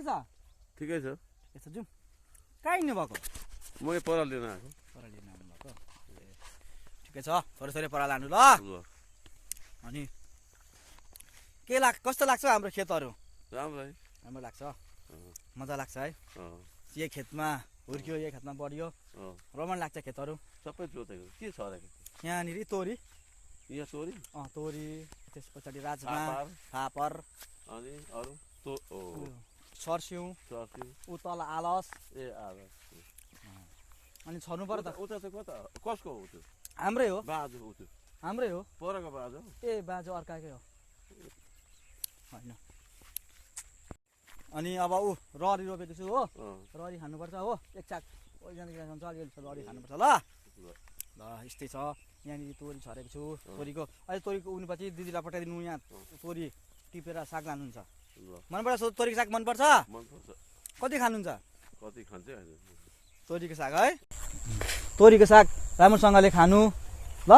छ ठिकै छ यसो जाउँ कहाँ हिँड्नु भएको म पराल लिन आएको पराल लिन आउनु भएको ठिकै छ थोरै पराल लानु ल अनि के कस्तो लाग्छ हाम्रो खेतहरू राम्रो लाग्छ मजा लाग्छ है यही खेतमा हुर्कियो यही खेतमा बढियो रमाइलो लाग्छ खेतहरू सबै जोतेको के छ र यहाँनिर तोरी यहाँ तोरी तोरी त्यस पछाडि राजमा फापर अनि अरू सर्स्यौँ उ तल आलस अनि छर्नु पर्यो त उता चाहिँ कता कसको हो त्यो हाम्रै हो बाजु हो त्यो हाम्रै हो परको बाजु ए बाजु अर्काकै हो होइन अनि अब ऊ ररी रोपेको छु हो ररी खानुपर्छ हो एक चाक ओइजना हुन्छ अलिअलि ररी खानुपर्छ ल ल यस्तै छ यहाँनिर तोरी छरेको छु तोरीको अहिले तोरीको उनीपछि दिदीलाई पठाइदिनु यहाँ तोरी टिपेर साग लानुहुन्छ मनपर्छ तोरीको साग मनपर्छ कति खानुहुन्छ कति खान्छ तोरीको साग है तोरीको साग राम्रोसँगले खानु ल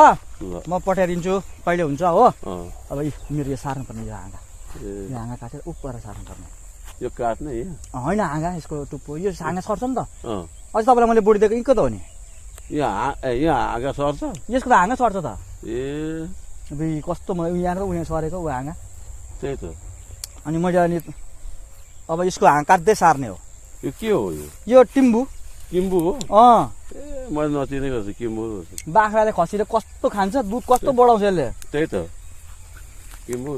म पठाइदिन्छु कहिले हुन्छ हो अब मेरो यो सार्नुपर्ने यो हाँगा काटेर उपर सार्नुपर्ने यो काट्ने होइन हाँगा यसको टुप्पो यो हाँगा सर्छ नि त अझ तपाईँलाई मैले बुढिदिएको यिनको त हो नि यहाँ हाँगा सर्छ यसको त हाँगा सर्छ त ए कस्तो यहाँ र उहाँ सरेको ऊ हाँगा त्यही त अनि मैले अनि अब यसको हाँगा काट्दै सार्ने हो यो के हो यो टिम्बु किम्बु हो ए मैले नचिनेको छु किम्बु बाख्राले खसीले कस्तो खान्छ दुध कस्तो बढाउँछ यसले त्यही त किम्बु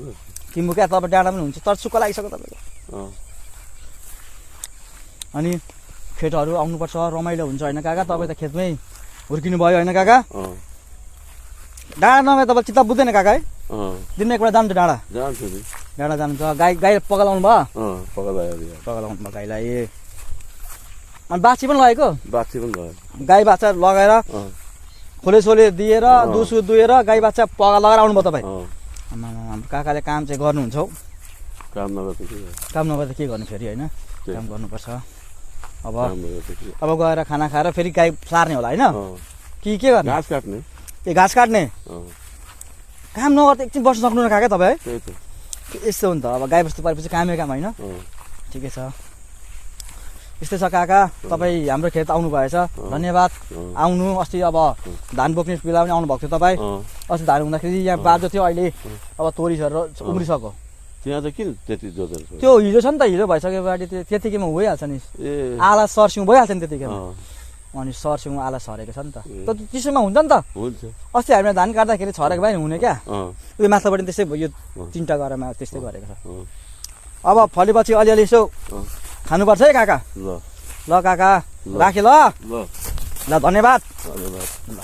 किम्बु क्या तपाईँ डाँडा पनि हुन्छ तर सुक्क लागिसक्यो तपाईँको अनि खेतहरू आउनुपर्छ रमाइलो हुन्छ होइन काका तपाईँ त खेतमै हुर्किनु भयो होइन काका डाँडा नभए तपाईँ चित्त बुझ्दैन काका है दिनमा एकपल्ट जान्छ डाँडा जानुहुन्छ गाई पकालाउनु भयो पकालाउनु भयो गाईलाई अनि बाछी पनि लगेको गाई बाछा लगाएर खोले दिएर दुसु दुहेर गाई बाछा पका लगाएर आउनुभयो तपाईँ हाम्रो काकाले काम चाहिँ गर्नुहुन्छ हौ काम नगर्दा के गर्नु फेरि होइन काम गर्नुपर्छ अब गएर खाना खाएर फेरि गाई सार्ने होला होइन के गर्ने घाँस काट्ने काम नगर्दा एकछिन बस्नु सक्नु न काका तपाईँ है यस्तो हो नि त अब गाई बस्तु परेपछि कामै काम होइन ठिकै छ यस्तै छ काका तपाईँ हाम्रो खेत आउनु भएछ धन्यवाद आउनु अस्ति अब धान बोक्ने बेला पनि आउनु भएको थियो तपाईँ अस्ति धान हुँदाखेरि यहाँ बाजो थियो अहिले अब तोरी झरेर उम्रिसक्यो त्यहाँ त किन त्यति जोतेर त्यो हिजो छ नि त हिजो भइसक्यो बाटी त्यतिकैमा भइहाल्छ नि आला सर्स्यौँ भइहाल्छ नि त्यतिकैमा अनि सर्स्यौँ आला सरेको छ नि त चिसोमा हुन्छ नि त अस्ति हामीले धान काट्दाखेरि छरेको भए हुने क्या उयो माथिल्लोपट्टि त्यस्तै यो 3टा गरेरमा त्यस्तै गरेको छ अब फलेपछि अलिअलि यसो खानुपर्छ है काका ल काका राखेँ ल धन्यवाद ल